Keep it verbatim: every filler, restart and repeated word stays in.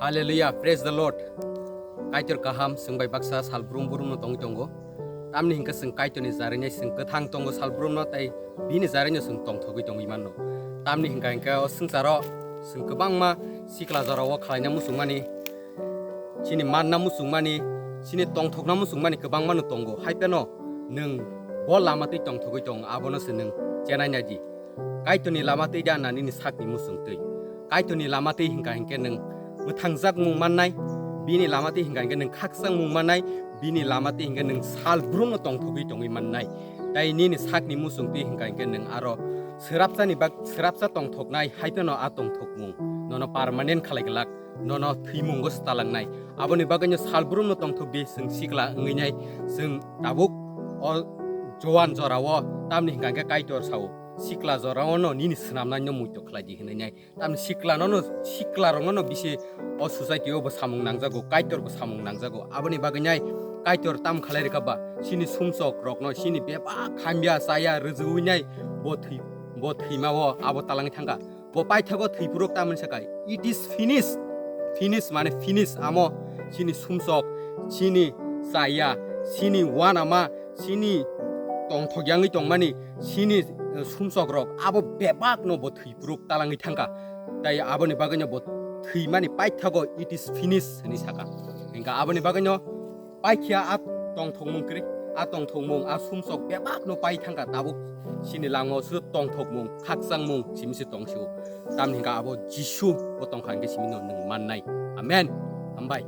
Hallelujah, praise the Lord. Kaitor kaham, chwng bai baksa sal brum brum no tongwi tongo. Tamni hingke chwng Kaitorni jarani chwng kwthang tongo sal brum no, tai bini jarani chwng tongthogwi tongwi manno. Tamni hingka hingke o swngcharo chwng kwbangma sikla jorao khalaina muchungmani, chini manna muchungmani, chini tongthokna muchungmani kwbangma no tongo. Hai phano nwng bo lama twi tongthogwi tongo, abono se nwng chenai nai di. Kaitorni lama twi da na nini sakni muchung twi? Kaitorni lama twi hingka hingke nwng mwthangjakmung mannai, bini lama twi hingka hingke nwng khakchangmung mannai, bini lama twi hingke nwng sal brumno tongthogwi tongwi mannai. Tai nini sakni muchung twi hingka hingke nwng aro swrapsani bak, swrapsa tongthoknai, hai phano a tongthokmung nono permanent khalai glak, nono thwimungo swtalangnai. Aboni bagwino sal brumno tongthok di, chwng sikla wngwi nai, chwng tabuk o jowan jorao, tamni hingka hingke Kaitor sao, sikla jorao no nini swnamnaino muitok khlai di hinwi nai. Tamni sikla nono, sikla rokno no bisi o society o bo samung nangjago, Kaitor bo samung nangjago. Aboni bagwi nai Kaitor tam khalai rwkha ba, chini sumsok rokno, chini bebak hamya chaya rwjwui nai bo thwi, bo thwima o abo talangwi thangkha. Bo paithago thwiphuruk tamoni sakha, "It is finished." Finish mane finish, amo chini sumsok, chini chaya, chini wanama, chini tongthok yangwi tongmani, chini, eh, sumsok rok, abo bebak no bo thwiphuruk talangwi thangkha. Tai aboni bagwi no bo thwimani paithago, "It is finished," hinwi sakha. Hingkha aboni bagwi no paikhiya a tongthokmung kwrwi, a tongthokmung, a sumsok bebak no pai thangkha, tabuk chini langmao se tongthokmung, khakchangmung simi se tongsio. Tamni hingkha abo Jisu bo tongkha hingke simi no nwng mannai. Amen. Hambai.